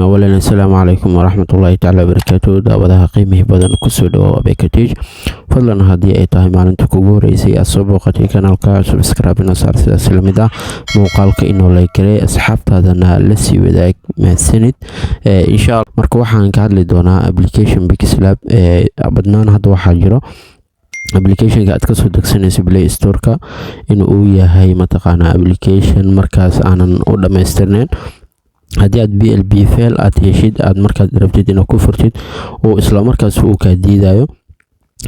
Awalan, assalaamu calaykum waraxmatullaahi tacaala wabarakaatu. Daawadaha qiimihii badan, kusoo dhawow Abekatige. Fadlan, haddii ay tahay maalinta kugu horeysay aad soo booqatay kanaalka, subscribe inoo saar, sidaas lamid ah muuqaalka inoo like garee, asxaabtaadana la sii wadaag. Mahadsanid. Insha Allah, marka waxaan ka hadli doonaa application Pixlab. Badnaan hadda waxaa jiro applicationka aad kasoo degsanayso Play Storeka in uu yahay mataqaanaa application markaas aanan u dhammaystirnayn. Haddii aad BLP file aad heshid, aad markaad rabtid inaad ku furtid, uu isla markaas uu kaa diidayo.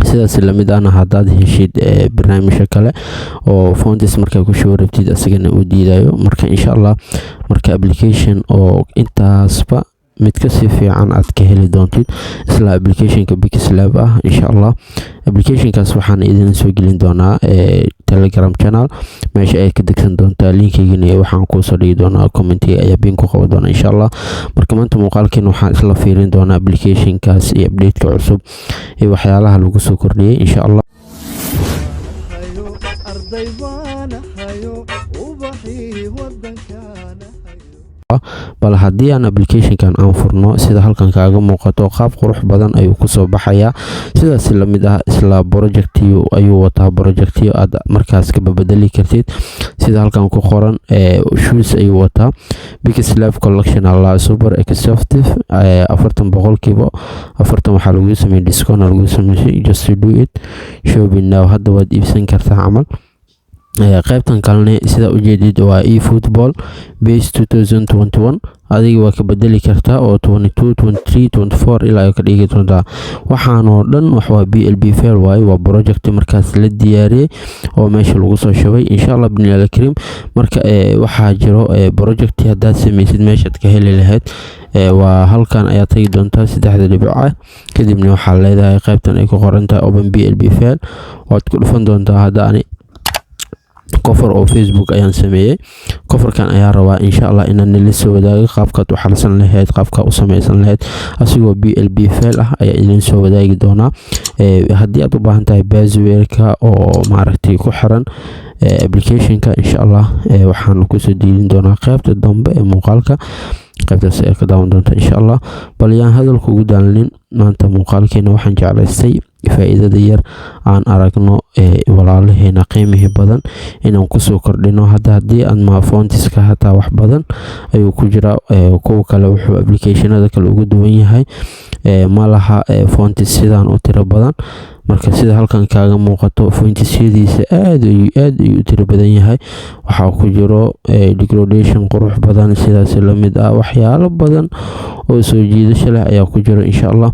Sidaas lamid ahna, haddaad heshid barnaamijka kale oo fonts markaa ku shubo rabtid, asagana uu diidayo. Marka insha Allah, marka application oo intaasba mid kasii fiican aad ka heli doontid isla applicationka Pixlab ah. Insha Allah, applicationkaas waxaan idin soo gelin doonaa Telegram channel, meesha ay ka degsan doontaa. Linkaygana waxaan kuusoo dhigi doonaa commentiga ayaa pin ku qaban doona, insha Allah. Marka maanta muuqaalkeen waxaan isla fiirin doonaa applicationkaas iyo updateka cusub iyo waxyaalaha lagu soo kordhiyey, insha Allah. Arday baanahayo, ubaxii wadankaanahayo. Bal haddii aan applicationkan aan furno, sida halkan kaaga muuqato, qaab qurux badan ayuu kusoo baxayaa. Sidaas lamid ah isla projectiyo ayuu wataa, projectiyo aad markaas ka babedeli kartid. Sida halkan ku qoran, shoes ayuu wataa, Pixlab collection alla super executive, 40%, waxaa lagu sameeyey discount lagu sameeyey. Just do it, shopping now, hadda waad iibsan kartaa camal. Qaybtan kalene, sida ujeedid, waa e football PES 2021. Adiga waa ka bedeli kartaa oo 22, 23, 24 ilaa ay ka dhigi doontaa. Waxaanoo dhan wax waa BLP file waaye, waa project markaas la diyaariyey oo meesha lagu soo shubay, insha Allah binial karim. Marka waxaa jiro project haddaad sameysid, meeshaad ka heli lahayd waa halkan. Ayaa tagi doontaa saddexda dhibic ah, kadibna waxaa leedahay qaybtan ay ku qoran tahay open BLP file, waad ku dhufan doontaa. Hadda ani cover oo Facebook ayaan sameeyey. Coverkan ayaa rabaa, insha Allah, inaan nila soo wadaago qaabkaad u xalsan lahayd, qaabkaa u sameysan lahayd, asigoo BLP file ah ayaa idin soo wadaagi doonaa. Haddii aad u baahan tahay passwordka oo maaragtay ku xiran applicationka, insha Allah waxaan kusoo diidin doonaa qaybta dambe ee muuqaalka. Qaybtaas ayaa ka daawan doonta, insha Allah. Bal yaan hadalka ugu daalinin. Maanta muuqaalkeena waxaan jeclaystay faa'iidada yar aan aragno, walaalaheena qiimihii badan, inaan kusoo kordhino. Hadda haddii aad ma fontska hataa wax badan ayuu ku jiraa. Kuwa kale wuxuu applicationada kale ugu duwan yahay, ma laha fonts sidaan u tiro badan. Marka sida halkan kaaga muuqato, fontsyadiisa aad ayuu aad ayuu u tiro badan yahay. Waxaa ku jiro degradation qurux badan, sidaas lamid ah waxyaalo badan oo soo jiidasho leh ayaa ku jiro, insha Allah.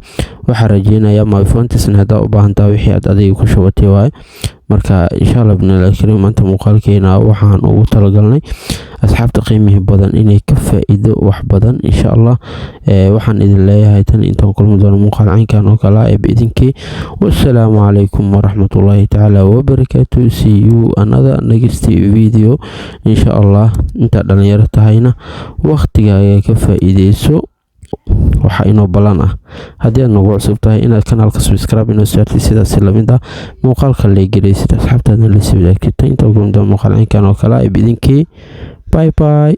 Waxaa rajeynayaa my fontsna haddaa u baahan tahay, wixii aad adiga ku shubatay waaye. Marka insha Allah bnal karim, maanta muuqaalkeena waxaan ugu talagalnay asxaabta qiimihii badan inay ka faa'iido wax badan, insha Allah. Waxaan idin leeyahay, tan intaan kulmi doono muuqaal caynkan oo kale ah ee biidinkii, wassalaamu calaykum waraxmatullaahi tacaala wabarakaatu. See you another next video, insha Allah. Intaad dhalinyaro tahayna, waqtigaaga ka faa'iideyso. Waxaa inoo ballan ah, haddii aad nagu cusub tahay, inaad kanaalka subscribe inoo saartid, sidaas lamid ah muuqaalka like gareysid, asxaabtaadna la sii wadaagtid. Inta kulmi doona muuqaal caynkan oo kale ah ee biidinkii, bye bye.